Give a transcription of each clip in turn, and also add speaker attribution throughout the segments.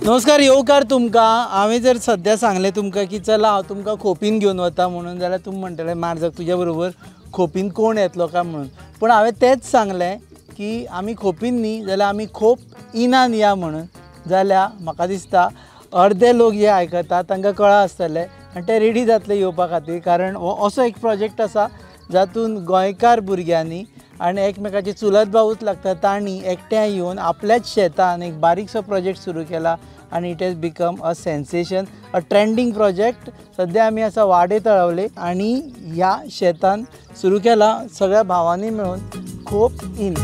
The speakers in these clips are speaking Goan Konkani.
Speaker 1: नमस्कार येवकार तुमकां. हांवें जर सद्या सांगलें तुमकां की चला हांव तुमकां खोपीन घेवन वता म्हणून, जाल्यार तुमी म्हणटले मारजक तुज्या बरोबर खोपीन कोण येतलो काय म्हणून. पूण हांवें तेंच सांगलें की आमी खोपीन न्ही जाल्यार आमी खोप इनान या म्हणून, जाल्यार म्हाका दिसता अर्दे लोक जे आयकता तांकां कळा आसतलें आनी ते रेडी जातले येवपा खातीर. कारण हो असो एक प्रोजेक्ट आसा जातून गोंयकार भुरग्यांनी आनी एकमेकाचे चुलत भावूच लागता तांणी एकठांय येवन आपल्याच शेतान एक बारीकसो प्रोजेक्ट सुरू केला आनी it has become a sensation, a trending project. सद्या आमी आसा वाडे तळावले आनी ह्या शेतान सुरू केला सगळ्या भावांनी मेळून खोप इन.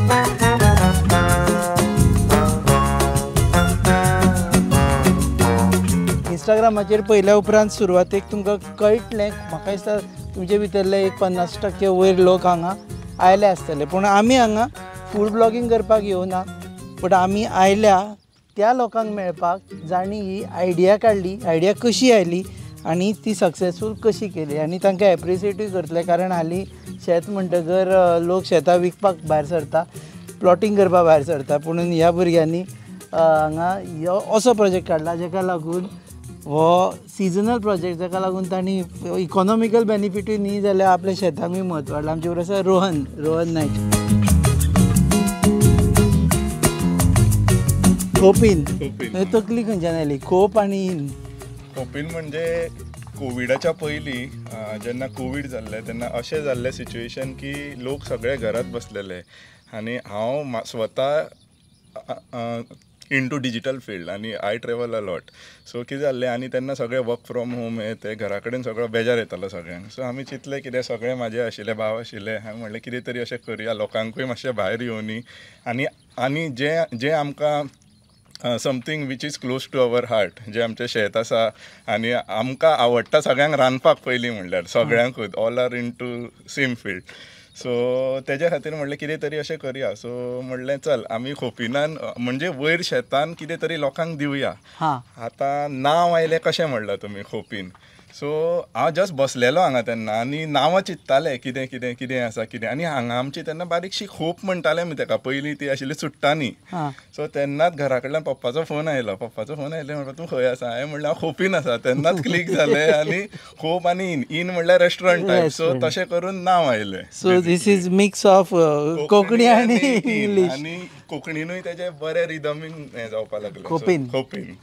Speaker 1: इंस्टाग्रामाचेर पयल्या उपरांत सुरवातेक तुमकां कळटलें, म्हाका दिसता तुमचे भितरले एक 50% वयर लोक हांगा आयले आसतले. पूण आमी हांगा फूड ब्लॉगींग करपाक येवना, पूण आमी आयल्या त्या लोकांक मेळपाक जांणी ही आयडिया काडली, आयडिया कशी आयली आनी ती सक्सेसफूल कशी केली आनी तांकां एप्रिशिएटूय करतले. कारण हालीं शेत म्हणटकर लोक शेतां विकपाक भायर सरता, प्लॉटींग करपाक भायर सरता, पुणून ह्या भुरग्यांनी हांगा हो असो प्रोजेक्ट काडला जाका लागून हो सिजनल प्रोजेक्ट, जाका लागून तांणी इकॉनॉमिकल बेनिफिटूय न्ही जाल्यार आपल्या शेतांकूय म्हत्व हाडलां. आमचे बरोबर आसा रोहन, रोहन नायक. खोपीन तकली खंयच्यान आयली खोप आनी इन?
Speaker 2: खोपीन म्हणजे कोविडाच्या पयलीं जेन्ना कोवीड जाल्लें तेन्ना अशें जाल्लें सिच्युएशन की लोक सगळे घरात बसलेले आनी हांव स्वता इंटू डिजिटल फिल्ड आनी I travel a lot. So कितें जाल्लें आनी तेन्ना सगळें वर्क फ्रॉम होम हें तें घरा कडेन सगळो बेजार येतालो सगळ्यांक. सो आमी चिंतलें कितें सगळें म्हाजे आशिल्ले भाव आशिल्ले, हांवें म्हणलें कितें तरी अशें करुया लोकांकूय मातशें भायर येवनी आनी आनी जें जें आमकां something which is close to our heart, जें आमचें शेत आसा आनी आमकां आवडटा सगळ्यांक रांदपाक पयलीं म्हणल्यार सगळ्यांकूच all are into same field. So तेज्या खातीर म्हणलें कितें तरी अशें करुया. सो म्हणलें चल आमी खोपिनान म्हणजे वयर शेतान कितें तरी लोकांक दिवया. आतां नांव आयलें कशें म्हणलां तुमी खोपीन. सो हांव जस्ट बसलेलो हांगा तेन्ना आनी नांवां चिंत्ताले कितें कितें कितें आसा कितें, आनी हांगा आमची तेन्ना बारीकशी खोप म्हणटाले आमी तेका, पयलीं ती आशिल्ली चुट्टांनी. सो तेन्नाच घरा कडल्यान पप्पाचो फोन आयलो, पप्पाचो फोन आयलो म्हणटा तूं खंय आसा, हांवें म्हणलें हांव खोपीन आसा. तेन्नाच क्लीक जालें आनी खोप आनी इन, इन म्हणल्यार रेस्टॉरंट टायप. सो तशें करून नांव आयलें.
Speaker 1: So this is mix of Konkani आनी इंग्लीश,
Speaker 2: आनी कोंकणीनूय तेजें बरें रिदमीन हें जावपाक लागलें.
Speaker 1: खोपीन,
Speaker 2: खोपीन.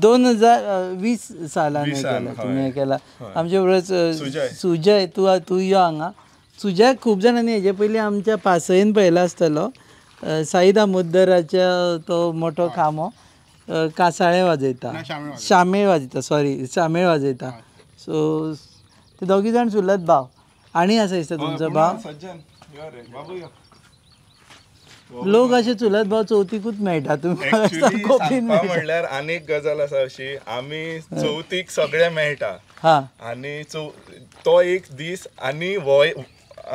Speaker 1: दोन हजार 20 सालान केला तुमी केला. आमचे बरोबर सुजय, तूं तूं यो हांगा. सुजय खूब जाणांनी हेजे पयलीं आमच्या पासयेन पळयला आसतलो. साई दामोदराच्या तो मोठो खांबो कासाळे वाजयता, शामेळ वाजयता, सॉरी शामेळ वाजयता. सो ते दोगी जाण चुलत भाव. आनी आसा दिसता तुमचो भाव. लोक अशे चुलत भाव चवथीकूच मेळटा. तुमी
Speaker 2: म्हणल्यार आनी एक गजाल आसा अशी, आमी चवथीक सगळे मेळटा आनी तो एक दीस आनी हो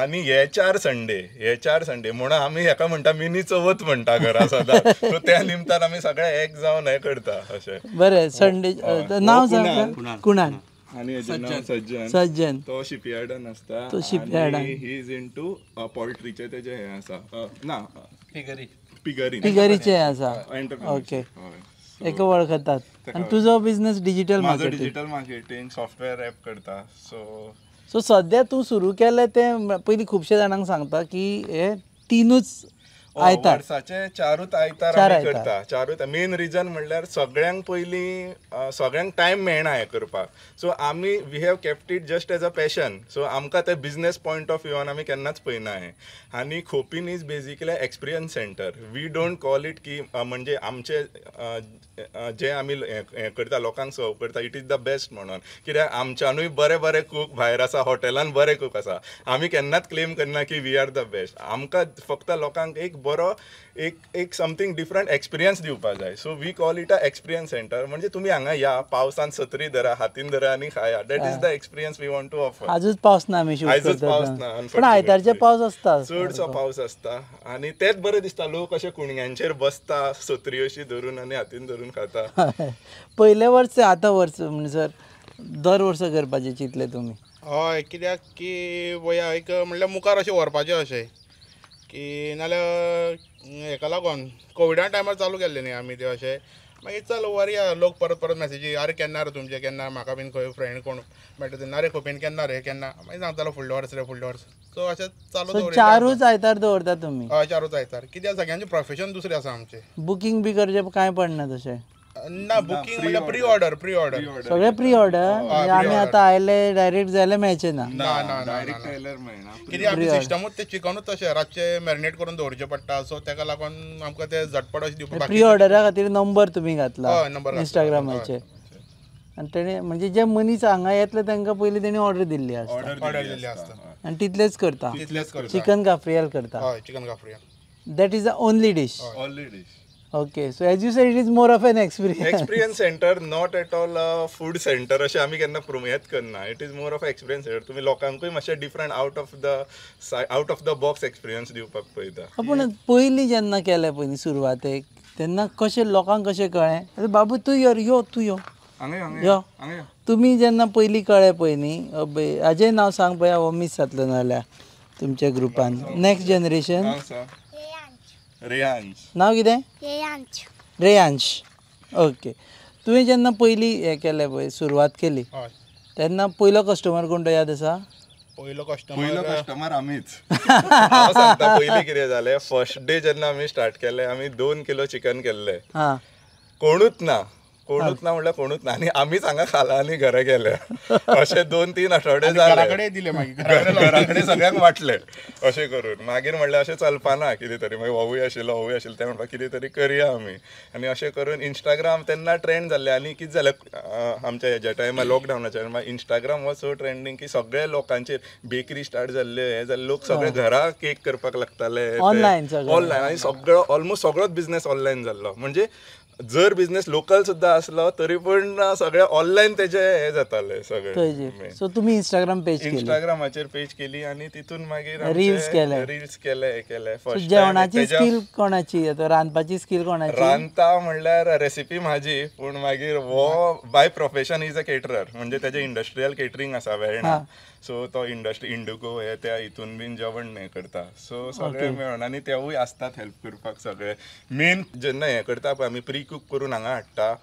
Speaker 2: आनी हे चार संडे, हे चार संडे म्हणून आमी हेका म्हणटा मिनी चवथ म्हणटा घरा सदां. सो त्या निमतान आमी सगळे एक जावन हें करता अशें.
Speaker 1: बरें, संडे नांव सांग. कुणाल
Speaker 2: आनी हेजें नांव सज्जन.
Speaker 1: सज्जन
Speaker 2: तो शिपयार्डान आसता,
Speaker 1: तो शिपयार्डान.
Speaker 2: He is into पोल्ट्रीचे तेजें हें आसा ना, पिगरी,
Speaker 1: पिगरीचें आसा. ओके, एका वळखतात. आनी तुजो बिजनेस डिजिटल मार्केटिंग?
Speaker 2: म्हजो डिजिटल मार्केटिंग सॉफ्टवेअर एप करता. सो
Speaker 1: सो सद्या तूं सुरू केलें तें पयलीं खुबशे जाणांक सांगता की हे तिनूच आयतार,
Speaker 2: वर्साचे चारूच आयतार आमी करता. चारूच मेन रिजन म्हणल्यार सगळ्यांक पयलीं सगळ्यांक टायम मेळना हें करपाक. सो आमी we have kept it just as a passion. So आमकां तें बिजनेस पॉयंट ऑफ व्यूआन आमी केन्नाच पळयना हें. आनी खोपीन is basically experience centre. We don't call it की म्हणजे आमचे जे आमी हें करता लोकांक सर्व करता it is the best म्हणून, कित्याक आमच्यानूय बरे बरे कूक भायर आसा, हॉटेलान बरे कूक आसा. आमी केन्नाच क्लेम करना की we are the best. आमकां फक्त लोकांक एक एक बरो एक एक समथींग डिफरंट एक्सपिरियन्स दिवपा जाय. So we call it a experience centre. म्हणजे तुमी हांगा या, पावसान सत्री धरा, हातीन धरा आनी खाया. That is the experience we want to offer.
Speaker 1: आजूच पावस ना, आमी
Speaker 2: आयजूच पावस ना,
Speaker 1: पण आयतारचे पावस आसता,
Speaker 2: चडसो पावस आसता आनी तेच बरें दिसता. लोक अशे कुणग्यांचेर बसता सत्री अशी धरून आनी हातीन धरून खाता.
Speaker 1: पयले वर्स आतां वर्स म्हणसर दर वर्सा करपाचें चिंतलें तुमी?
Speaker 3: हय, कित्याक की पळया एक म्हणल्यार मुखार अशें व्हरपाचें अशें की नाल्यार हेका लागोन कोविडा टायमार चालू केल्लें न्ही आमी तें अशें. मागीर चल व्हरया, लोक परत परत मॅसेजी, अरे केन्ना रे तुमचें, केन्ना म्हाका बीन खंय फ्रेंड कोण मेळटा तेन्ना, अरे खोपीन केन्ना रे केन्ना, मागीर सांगतालो फुडले वर्स रे फुडले वर्स. सो अशें चालू दवरिल्लें.
Speaker 1: चारूच आयतार दवरता तुमी?
Speaker 3: हय, चारूच आयतार. कित्याक सगळ्यांचें प्रोफेशन दुसरें आसा आमचें.
Speaker 1: बुकींग बी करचें कांय पडना तशें?
Speaker 3: ना, बुकींग म्हणल्यार प्री ऑर्डर. प्री ऑर्डर
Speaker 1: सगळें प्री ऑर्डर. आमी आतां आयले डायरेक्ट जाल्यार मेळचें ना?
Speaker 2: ना, डायरेक्ट आयल्यार मेळना.
Speaker 3: कित्याक आमचें सिस्टमूच तें चिकनूच तशें रातचें मॅरिनेट करून दवरचें पडटा. सो तेका लागून आमकां तें झटपट अशें दिवपाक.
Speaker 1: प्री ऑर्डरा खातीर नंबर तुमी घातला?
Speaker 3: हय, नंबर
Speaker 1: इंस्टाग्रामाचेर. आनी तेणे म्हणजे जे मनीस हांगा येतले तांकां पयलीं तेणी ऑर्डर दिल्ली आसता.
Speaker 3: ऑर्डर दिल्ली आसता
Speaker 1: आनी तितलेच करता.
Speaker 3: तितलेच करता.
Speaker 1: चिकन काफ्रियल करता.
Speaker 3: हय, chicken cafreal.
Speaker 1: That is the only dish.
Speaker 2: Only dish.
Speaker 1: Okay, so as you said, it is more of an experience.
Speaker 2: Experience center, not at all a food center. अशें आमी केन्ना प्रोमोट करना. It is more of experience center. तुमी लोकांकूय मातशें different out of the box experience दिवपाक पळयता.
Speaker 1: पूण पयलीं जेन्ना केलें पयलीं सुरवातेक तेन्ना कशें लोकांक कशें कळ्ळें? बाबू तूं यो, यो तूं यो, यो. तुमी जेन्ना पयलीं कळ्ळें पळय न्ही, हाजें नांव सांग पळया, हो मीस जातलो नाजाल्यार तुमच्या ग्रुपान. Next generation.
Speaker 2: Reyansh.
Speaker 1: नांव कितें?
Speaker 4: रेयांश.
Speaker 1: रेयांश, ओके. तुवें जेन्ना पयलीं हें केलें पळय, सुरवात केली तेन्ना पयलो कस्टमर कोण तो याद आसा?
Speaker 3: पयलो
Speaker 2: कस्टमर आमीच. हांव सांगता पयलीं कितें जालें. फर्स्ट डे जेन्ना आमी स्टार्ट केलें, आमी 2 किलो चिकन केल्लें. कोणूच ना, कोणूच ना म्हणल्यार कोणूच ना. आनी आमीच हांगा खाला आनी घरा गेले. अशें 2-3 आठवडे जाले. घरा कडेन सगळ्यांक वांटले अशें करून. मागीर म्हणल्यार अशें चलपाना कितें तरी. मागीर होवूय आशिल्लो, होवूय आशिल्लो, तें म्हणपाक कितें तरी करया आमी. आनी अशें करून इंस्टाग्राम तेन्ना ट्रेंड जाल्लें. आनी कितें जालें आमच्या हेज्या टायमार, लॉकडावनाच्या टायमार इंस्टाग्राम वॉज सो ट्रेंडींग की सगळे लोकांचेर बेकरी स्टार्ट जाल्ले, हें जालें, लोक सगळे घरा केक करपाक लागताले
Speaker 1: ऑनलायन.
Speaker 2: ऑनलायन. आनी सगळो ऑलमोस्ट सगळोच बिजनेस ऑनलायन जाल्लो. म्हणजे जर बिजनेस लोकल सुद्दां आसलो तरी पण सगळे ऑनलायन तेजे हे जाताले सगळे.
Speaker 1: सो तुमी इंस्टाग्राम पेज केली?
Speaker 2: इंस्टाग्रामाचेर पेज केली आनी तितून मागीर
Speaker 1: रिल्स केले.
Speaker 2: रिल्स केले, हे केले.
Speaker 1: जेवणाची स्कील कोणाची, रांदपाची स्कील कोणाची?
Speaker 2: रांदता म्हणल्यार रेसिपी म्हाजी, पूण मागीर हो by profession is a caterer. म्हणजे तेजे इंडस्ट्रियल केटरींग आसा वेर्णा. सो तो इंडस्ट्री इंडिगो हे त्या हितून बीन जेवण हें करता. सो सगळे मेळून आनी तेवूय आसतात हेल्प करपाक सगळे. मेन जेन्ना हें करता पळय आमी प्री कूक करून हांगा हाडटा.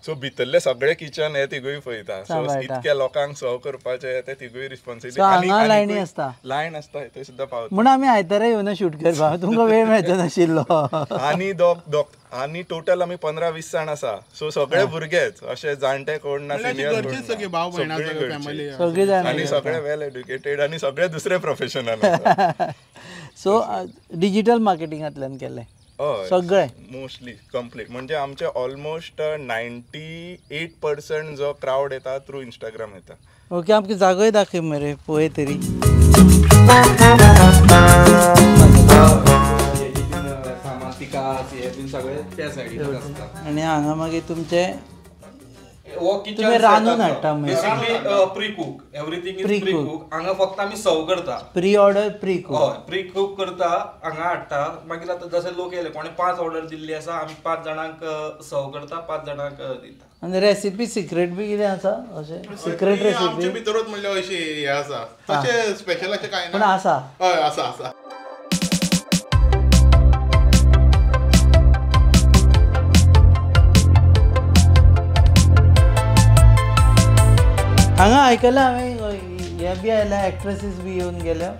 Speaker 2: सो भितरले सगळे किचन हे तिगूय पळयता. सो इतक्या लोकांक सर्व करपाचें ते तिगूय रिस्पॉन्सिबिलिटी.
Speaker 1: लायनी आसता,
Speaker 2: लायन आसता थंय सुद्दां पावता.
Speaker 1: म्हणून आमी आयतारा येवन शूट करपाक तुमकां वेळ मेळचो नाशिल्लो.
Speaker 2: आनी आनी टोटल आमी 15-20 जाण आसा. सो सगळे भुरगेच, अशे जाणटे कोण ना, सिनियर
Speaker 1: सगळे,
Speaker 2: आनी सगळे वेल एड्युकेटेड आनी सगळे दुसरे प्रोफेशनल.
Speaker 1: सो डिजिटल मार्केटिंगांतल्यान केलें सगळे
Speaker 2: मोस्टली कंप्लीट. म्हणजे आमचे ऑलमोस्ट 98% जो क्रावड येता थ्रू इंस्टाग्राम येता.
Speaker 1: ओके, आमकां जागोय दाखय मरे पळय तरी. आनी हांगा मागीर तुमचे तुम्ही रांदून हाडटा?
Speaker 5: Basically pre cook, everything is pre cook. हांगा फक्त आमी सर्व करता.
Speaker 1: Pre order, pre cook.
Speaker 5: हय, प्री कुक करता, हांगा हाडटा. मागीर आतां जशे लोक येयले, कोणे 5 ऑर्डर दिल्ली आसा, आमी 5 जाणांक सर्व करता, 5 जाणांक दिता.
Speaker 1: आनी रेसिपी सिक्रेट बी कितें आसा अशें? सिक्रेट रेसिपी
Speaker 3: आमचे भितरूच म्हणल्यार अशी हें आसा, तशें स्पेशल अशें कांय ना,
Speaker 1: पूण आसा.
Speaker 3: हय, आसा आसा.
Speaker 1: हांगा आयकलां हांवें हे बी आयल्या, एक्ट्रेसीस बी येवन गेल्या.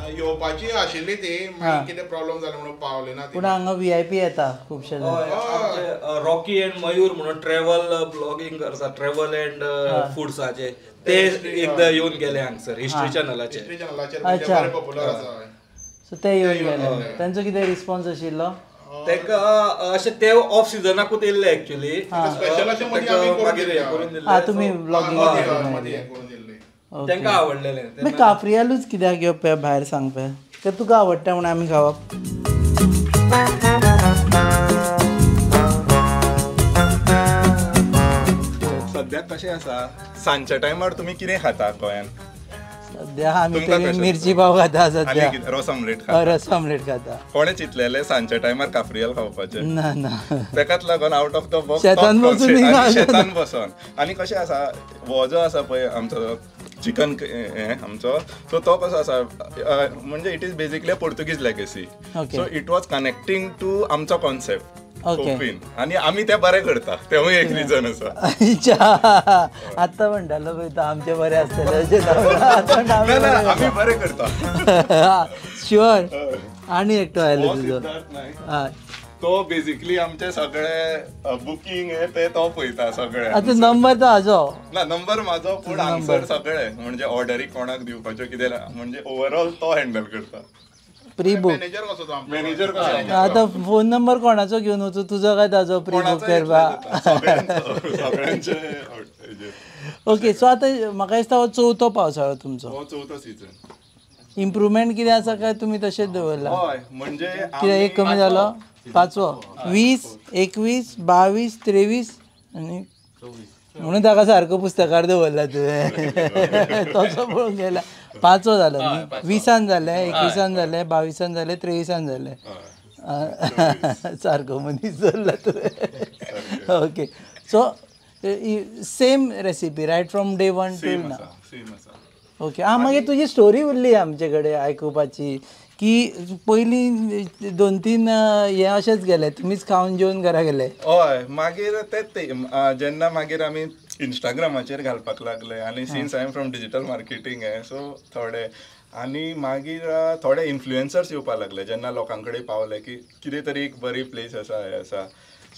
Speaker 3: येवपाची आशिल्ली ती, मागीर कितें प्रॉब्लम जालो म्हणून पावले ना.
Speaker 1: पूण हांगा VIP येता खुबशे.
Speaker 5: रॉकी एंड मयूर म्हणून ट्रॅवल ब्लॉगिंग करता, ट्रॅवल एंड फुड्साचे, ते एकदां येवन गेले हांगसर हिस्ट्री चॅनलाचेर.
Speaker 1: अच्छा, सो ते येवन गेले. तांचो कितें रिस्पॉन्स आशिल्लो?
Speaker 5: तेका अशें ते ऑफ सिजनाकूच येयल्ले एक्चुअली.
Speaker 1: तुमी ब्लॉगिंग
Speaker 5: तांकां आवडलेलें.
Speaker 1: काफ्रियालूच कित्याक घेवप भायर सांगपा? ते तुका आवडटा म्हणून आमी खावप.
Speaker 2: सद्याक कशें आसा, सांजच्या टायमार तुमी कितें खाता गोंयान?
Speaker 1: सद्या आमी तरी मिरची पाव खाता सद्या,
Speaker 2: रस ऑमलेट खाता.
Speaker 1: रस ऑमलेट खाता.
Speaker 2: कोणें चिंतलेलें सांजच्या टायमार काफ्रियल खावपाचें?
Speaker 1: ना ना,
Speaker 2: तेकाच लागून आउट ऑफ the box
Speaker 1: शेतान बसून,
Speaker 2: शेतान बसून. आनी कशें आसा, हो जो आसा पळय आमचो चिकन हें आमचो, सो तो कसो आसा म्हणजे it is basically a Portuguese legacy. So it was connecting to आमचो कॉन्सेप्ट खोपीन, आनी आमी ते बरें करता, तेवूय एक रिजन आसा.
Speaker 1: आतां म्हणटालो पळय तो आमचें बरें आसतलें अशें,
Speaker 2: आमी बरें करता
Speaker 1: शुअर. आनी एकटो आयलो तुजो,
Speaker 2: तो बेसिकली आमचे सगळे बुकींग हे ते तो पळयता सगळे.
Speaker 1: आतां नंबर तो हाजो
Speaker 2: ना, नंबर म्हाजो, पूण आन्सर सगळे म्हणजे ऑर्डरी कोणाक दिवपाच्यो कितें म्हणजे ओवरऑल तो हँडल करता.
Speaker 1: प्री बुक
Speaker 2: मॅनेजर कसो.
Speaker 1: आतां फोन नंबर कोणाचो घेवन वचूं, तुजो काय ताजो? प्री बूक करपाक
Speaker 2: सगळ्यांचे.
Speaker 1: ओके, सो आतां म्हाका दिसता हो चवथो पावसाळो तुमचो.
Speaker 2: हो चवथो सिजन.
Speaker 1: इम्प्रुवमेंट कितें आसा काय तुमी तशेंच दवरलां?
Speaker 2: हय, म्हणजे
Speaker 1: कितें एक कमी जालो? पांचवो, 20, 21, 22, 23 आनी म्हणून ताका सारको पुस्तकार दवरला तुवें, तसो पळोवंक गेला. पांचवो जालो न्ही, 20 जालें, 21 जालें, 22 जालें, 23 जालें, सारको मनीस दवरला तुवें. Okay, so same recipe right from day 1 till now? Okay. आं, मागीर तुजी स्टोरी उरली आमचे कडेन आयकुपाची की पयलीं 2-3 हे अशेंच गेले, तुमीच खावन जेवन घरा गेले.
Speaker 2: हय, मागीर तें जेन्ना मागीर आमी इंस्टाग्रामाचेर घालपाक लागले, आनी since I am from digital marketing हें, सो थोडे आनी मागीर थोडे इन्फ्लुएन्सर्स येवपाक लागले जेन्ना लोकां कडेन पावले की कितें तरी एक बरी प्लेस आसा, हें आसा.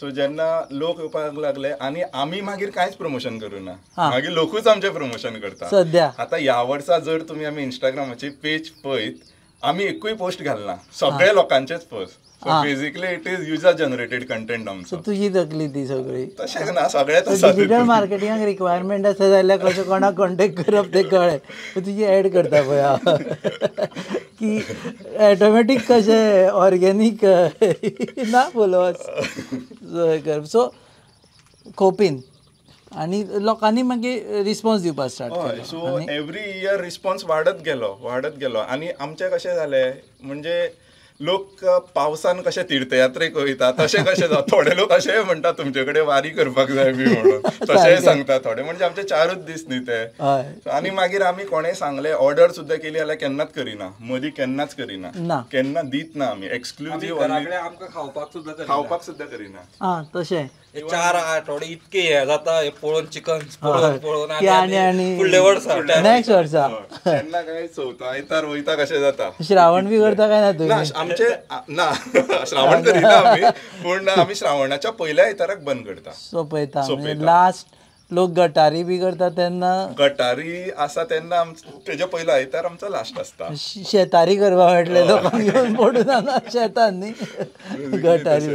Speaker 2: सो जेन्ना लोक येवपाक लागले आनी आमी मागीर कांयच प्रमोशन करूना, मागीर लोकूच आमचें प्रमोशन करता
Speaker 1: सद्या.
Speaker 2: आतां ह्या वर्सा जर तुमी आमी इंस्टाग्रामाची पेज पळयत, आमी एकूय पोस्ट घालना, सगळे लोकांचेच post. So basically it is user generated content आमचो.
Speaker 1: तुजी तकली ती सगळी?
Speaker 2: तशें ना, सगळेच आसा.
Speaker 1: डिजिटल मार्केटिंगाक रिक्वायरमेंट आसा जाल्यार कशें कोणाक कॉन्टेक्ट करप तें कळ्ळें, तुजी एड करता पळय हांव की ऑटोमॅटीक कशें ऑर्गेनीक ना फॉलोवर्स कर. सो खोपीन आनी लोकांनी मागीर रिस्पॉन्स दिवपाक स्टार्ट केलो.
Speaker 2: सो एवरी इयर रिस्पॉन्स वाडत गेलो, वाडत गेलो. आनी आमचें कशें जालें म्हणजे लोक पावसान कशे तीर्थयात्रेक वयता तशें कशें जाता, थोडे लोक अशेंय म्हणटा तुमचे कडेन वारी करपाक जाय बी म्हणून, तशेंय सांगता थोडे. म्हणजे आमचे 4 दीस न्ही ते. आनी मागीर आमी कोणें सांगलें ऑर्डर सुद्दां केली जाल्यार केन्नाच करिना, मदीं केन्नाच करिना, केन्ना दीत ना आमी. एक्सक्लुजीव
Speaker 5: आमकां खावपाक सुद्दां,
Speaker 2: खावपाक सुद्दां करिना.
Speaker 1: तशें
Speaker 5: 4 आठवडे इतके हे जाता हे पळोवन, चिकन पळोवन पळोवन आनी फुडले वर्सा
Speaker 1: नेक्स्ट वर्सा
Speaker 2: केन्ना काय चवथो आयतार वयता कशें जाता.
Speaker 1: श्रावण बी करता काय ना तुमी?
Speaker 2: आमचे ना श्रावण करिना आमी, पूण आमी श्रावणाच्या पयल्या आयताराक बंद करता,
Speaker 1: सोंपयता. लास्ट लोक गटारी बी करता तेन्ना,
Speaker 2: गटारी आसा तेन्ना तेज्या पयलो आयतार आमचो लास्ट आसता.
Speaker 1: शेतारी करपा मेळटलें लोकांक घेवन पडून हांगा शेतान न्ही गटारी.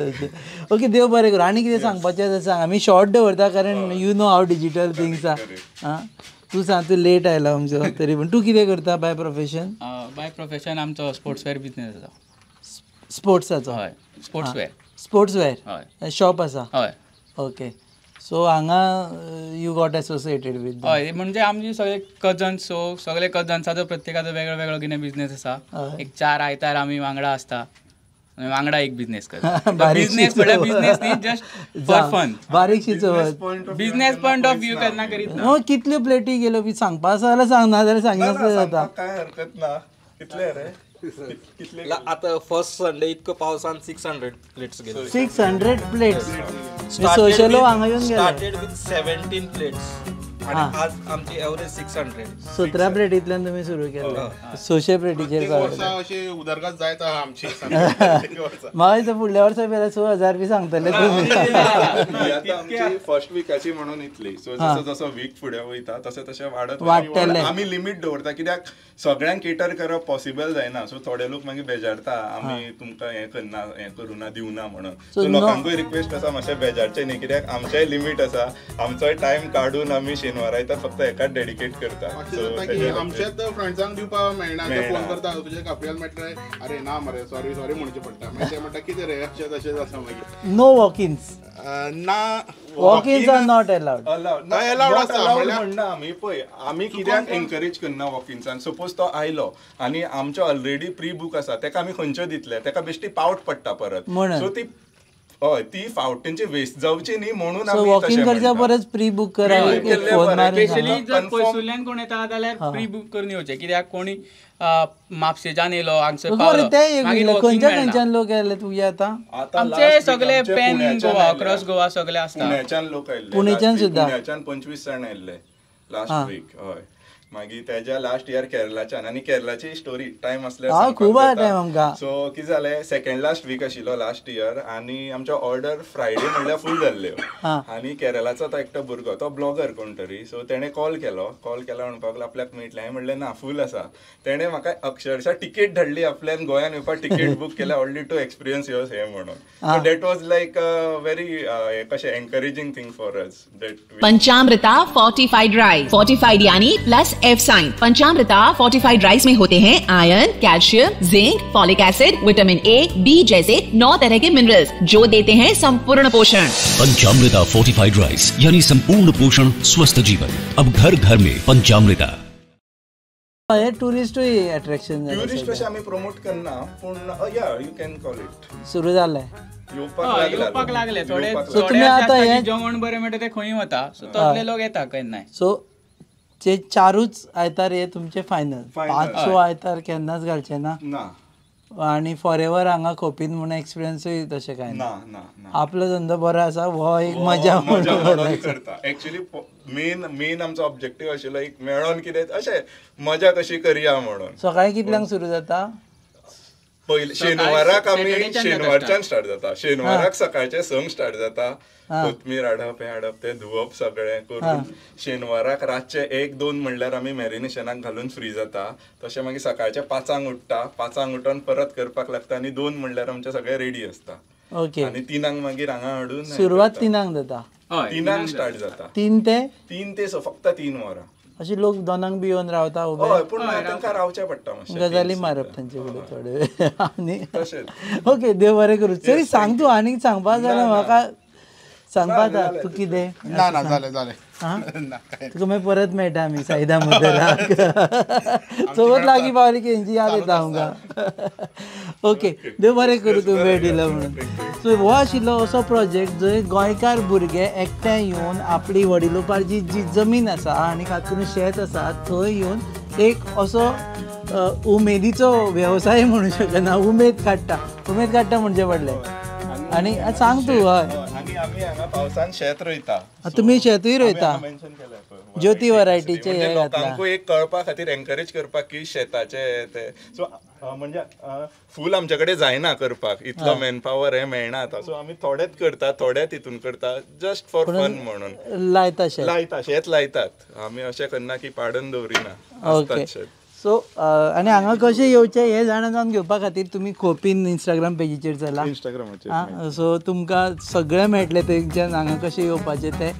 Speaker 1: ओके, देव बरें करूं. आनी कितें सांगपाचें आसा सांग, आमी शॉर्ट दवरता कारण you know how digital things are. आं, तूं सांग, तूं लेट आयला आमचो तरी पूण तूं कितें करता बाय प्रोफेशन?
Speaker 4: बाय प्रोफेशन आमचो स्पोर्ट्सवेअर बिजनेस आसा.
Speaker 1: स्पोर्ट्साचो?
Speaker 4: हय, स्पोर्ट्सवेअर.
Speaker 1: स्पोर्ट्सवेअर
Speaker 4: हय,
Speaker 1: शॉप आसा?
Speaker 4: हय.
Speaker 1: ओके, सो हांगा you got associated with?
Speaker 4: हय, म्हणजे आमचे सगळे कजन्स, सो सगळे कजन्साचो प्रत्येकाचो वेगळो वेगळो कितें बिजनेस आसा. एक 4 आयतार आमी वांगडा आसता, वांगडा एक बिजनेस करता. बिजनेस म्हळ्यार बिजनेस न्ही, जस्ट फॉर फन.
Speaker 1: बारीकशी चवथ.
Speaker 4: बिजनेस पॉयंट ऑफ व्यू केन्ना करीत ना.
Speaker 1: कितल्यो प्लेटी गेल्यो बी सांगपा आसा जाल्यार सांग, ना जाल्यार सांगिनासलें जाता.
Speaker 2: काय हरकत ना. कितले रे?
Speaker 5: आता फर्स्ट संडे इतको पावसान 600 प्लेट्स गेले.
Speaker 1: 600 प्लेट्स सोशलो हांगा येवन गेले.
Speaker 5: स्टार्टेड विथ 17 प्लेट्स आणि आज आमची एवरेज 600.
Speaker 1: 17 प्लेटींतल्यान तुमी सुरू केले, 600 प्लेटीचेर पावले.
Speaker 3: अशी उदरगत जायत आहा आमची.
Speaker 1: म्हाका दिसता फुडल्या वर्सा पेल्या 6000 बी सांगतले तुमी.
Speaker 2: आमची फर्स्ट विकाची म्हणून इतली. सो जसो जसो वीक फुडें वयता तशें तशें वाडत
Speaker 1: वाडटलें.
Speaker 2: आमी लिमीट दवरता कित्याक सगळ्यांक केटर करप पॉसिबल जायना. सो थोडे लोक मागीर बेजारता, आमी तुमकां हें करना, हें करूना, दिवना म्हणून. सो लोकांकूय रिक्वेस्ट आसा मातशें बेजारचें न्ही, कित्याक आमचेय लिमीट आसा, आमचोय टायम काडून आमी शेनवारा आयतार फक्त एकाच डेडिकेट करता.
Speaker 3: आमच्याच फ्रेंड्सांक दिवपाक मेळना, ते फोन करता तुजे काफ्रियल मेळटले, अरे ना मरे सॉरी सॉरी म्हणचें पडटा. मागीर ते म्हणटा कितें रे अशें तशेंच आसा. मागीर
Speaker 1: नो वॉक-इन्स
Speaker 3: ना,
Speaker 1: walk-ins are not allowed.
Speaker 3: Allowed आसा
Speaker 2: म्हणना आमी. पळय आमी कित्याक एनकरेज करना वॉक-इन्सान. सपोज तो आयलो आनी आमचो ऑलरेडी प्री बूक आसा, तेका आमी खंयच्यो दितले, तेका बेश्टी पावट पडटा परत. सो ती हय ती फावट तेंची वेस्ट जावची न्ही म्हणून आमी
Speaker 1: वॉक-इन करच्या परस प्री बूक करा.
Speaker 4: स्पेशली जर पयसुल्ल्यान कोण येता जाल्यार प्री बूक करून येवचें, कित्याक कोणी म्हापशेच्यान येयलो हांगसर पावलो,
Speaker 1: खंयच्या खंयच्यान लोक येयले तुगे आतां?
Speaker 4: आमचे सगळे पॅन गोवा, अक्रॉस गोवा सगळे आसता.
Speaker 2: पुण्याच्यान लोक आयिल्ले,
Speaker 1: पुण्याच्यान सुद्दां,
Speaker 2: पुण्याच्यान 25 जाण आयिल्ले लास्ट वीक. हय, मागीर तेज्या लास्ट इयर केरलाच्यान. आनी केरलाची स्टोरी टायम आसल्यार
Speaker 1: खूब टायम आमकां.
Speaker 2: सो कितें जालें, सेकंड लास्ट वीक आशिल्लो लास्ट इयर आनी आमचो ऑर्डर फ्रायडे म्हणल्यार फूल जाल्ल्यो. आनी केरलाचो तो एकटो भुरगो, तो ब्लॉगर कोण तरी, सो तेणें कॉल केलो, कॉल केलो म्हणपाक लागलो आपल्याक मेळटलें. हांवें म्हणलें ना फूल आसा. तेणें म्हाका अक्षरशा टिकेट धाडली, आपल्यान गोंयान येवपाक टिकेट बूक केल्या ऑनली टू एक्सपिरियन्स युअर्स हें म्हणून. So that was like very कशें encouraging thing for us.
Speaker 6: Panchamrita fortified rice, fortified यानी plus F sign. Panchamrita fortified rice में होते हैं iron, calcium, zinc, folic acid, vitamin A, B जैसे 9 तरह के मिनरल्स जो देते हैं संपूर्ण पोषण.
Speaker 7: पंचामृता फोर्टिफाइड राइस यानी संपूर्ण पोषण, स्वस्थ जीवन. अब घर घर में पंचामृता.
Speaker 1: हे टुरिस्टूय अट्रॅक्शन,
Speaker 2: टुरिस्ट अशें आमी प्रमोट करना, पूण या you can call it
Speaker 1: सुरू जालें,
Speaker 4: येवपाक लागले थोडे. जेवण बरें मेळटा ते खंय वता, सो तसले लोक येता केन्नाय.
Speaker 1: सो ते चारूच आयतार हे तुमचे फायनल, 5 आयतार केन्नाच घालचे ना आनी फॉर एवर हांगा खोपीन म्हणून एक्सपिरियन्सूय तशें कांय ना. आपलो धंदो बरो आसा, हो एक मजा
Speaker 2: म्हणून करता. एक्चुअली मेन मेन आमचो ऑब्जेक्टीव आशिल्लो एक मेळोन कितें अशें मजा कशी करया म्हणून.
Speaker 1: सकाळी कितल्यांक सुरू जाता?
Speaker 2: पयले शेनवाराक आमी, शेनवारच्यान स्टार्ट जाता. शेनवाराक सकाळचे 6 स्टार्ट जाता, कोथमीर हाडप, हें हाडप, तें धुवप सगळें करून. शेनवाराक रातचे 1-2 म्हणल्यार आमी मॅरिनेशनाक घालून फ्री जाता. तशें मागीर सकाळचे 5 उठ्ठा, 5 उठून परत करपाक लागता आनी 2 म्हणल्यार आमचें सगळें रेडी आसता.
Speaker 1: ओके.
Speaker 2: आनी 3 मागीर हांगा हाडून
Speaker 1: सुरवात 3 जाता,
Speaker 2: 3 स्टार्ट जाता.
Speaker 1: 3 ते
Speaker 2: 3 ते 6, फक्त 3 वरां.
Speaker 1: अशे लोक 2 बी येवन रावता उबे.
Speaker 2: हय, पूण तांकां रावचें पडटा मातशें,
Speaker 1: गजाली मारप तांचे फुडें थोडे. आनी
Speaker 2: तशेंच
Speaker 1: ओके, देव बरें करूं. तरी सांग तूं आनीक सांगपा जाल्यार म्हाका सांगपा जाय तूं कितें.
Speaker 3: ना ना जालें जालें,
Speaker 1: तुका मागीर परत मेळटा आमी साईदा मदराक. चवथ लागीं पावली की हेंची याद येता आमकां. ओके, देव बरें करूं तूं वेळ दिलो म्हणून. सो हो आशिल्लो असो प्रोजेक्ट जंय गोंयकार भुरगे एकठांय येवन आपली वडिलोपार्जी जी जमीन आसा आनी खास करून शेत आसा थंय येवन एक असो उमेदीचो वेवसाय म्हणू शकना, उमेद काडटा, उमेद काडटा म्हणचें पडलें. आनी सांग तूं. हय,
Speaker 2: आनी आमी हांगा पावसान शेत रोयता.
Speaker 1: तुमी शेतूय रोयता? ज्योती वरायटीचे
Speaker 2: लोकांकूय एक कळपा खातीर एनकरेज करपाक की शेताचे ते. सो म्हणजे फूल आमचे कडेन जायना करपाक, इतलो मॅन पावर हे मेळना आतां. सो आमी थोडेच करता, थोडे तितून करता जस्ट फॉर फन म्हणून.
Speaker 1: लायता शेत,
Speaker 2: लायता शेत लायतात आमी, अशें करना की पाडून दवरिना.
Speaker 1: ओके. सो आनी हांगा कशें येवचें हें जाणा जावन घेवपा खातीर तुमी खोपीन इंस्टाग्राम पेजीचेर चला,
Speaker 2: इंस्टाग्रामाचेर.
Speaker 1: सो तुमकां सगळें मेळटलें थंयच्यान हांगा कशें येवपाचें तें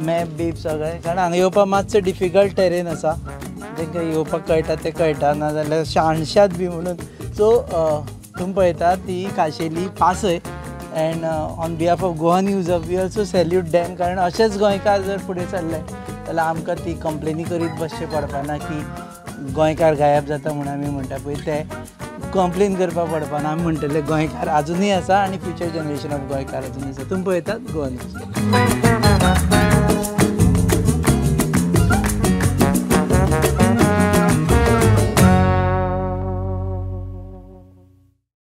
Speaker 1: मॅप बीप सगळें, कारण हांगा येवपाक मातशें डिफिकल्ट टेरेन आसा, तांकां येवपाक कळटा तें कळटा, नाजाल्यार शाणशात बी म्हणून. सो तुमी पळयता ती खाशेली पासय. And on behalf of Goa news we also salute them, कारण अशेंच गोंयकार जर फुडें सरले जाल्यार आमकां ती कंप्लेनी करीत बसचें पडपाना की गोंयकार गायब जाता म्हणून आमी म्हणटा पळय, ते कंप्लेन करपाक पडपाना. आमी म्हणटले गोंयकार आजुनूय आसा आनी फ्युचर जनरेशन ऑफ गोंयकार आजुनूय आसा. तुमी पळयतात गोवा न्यूज.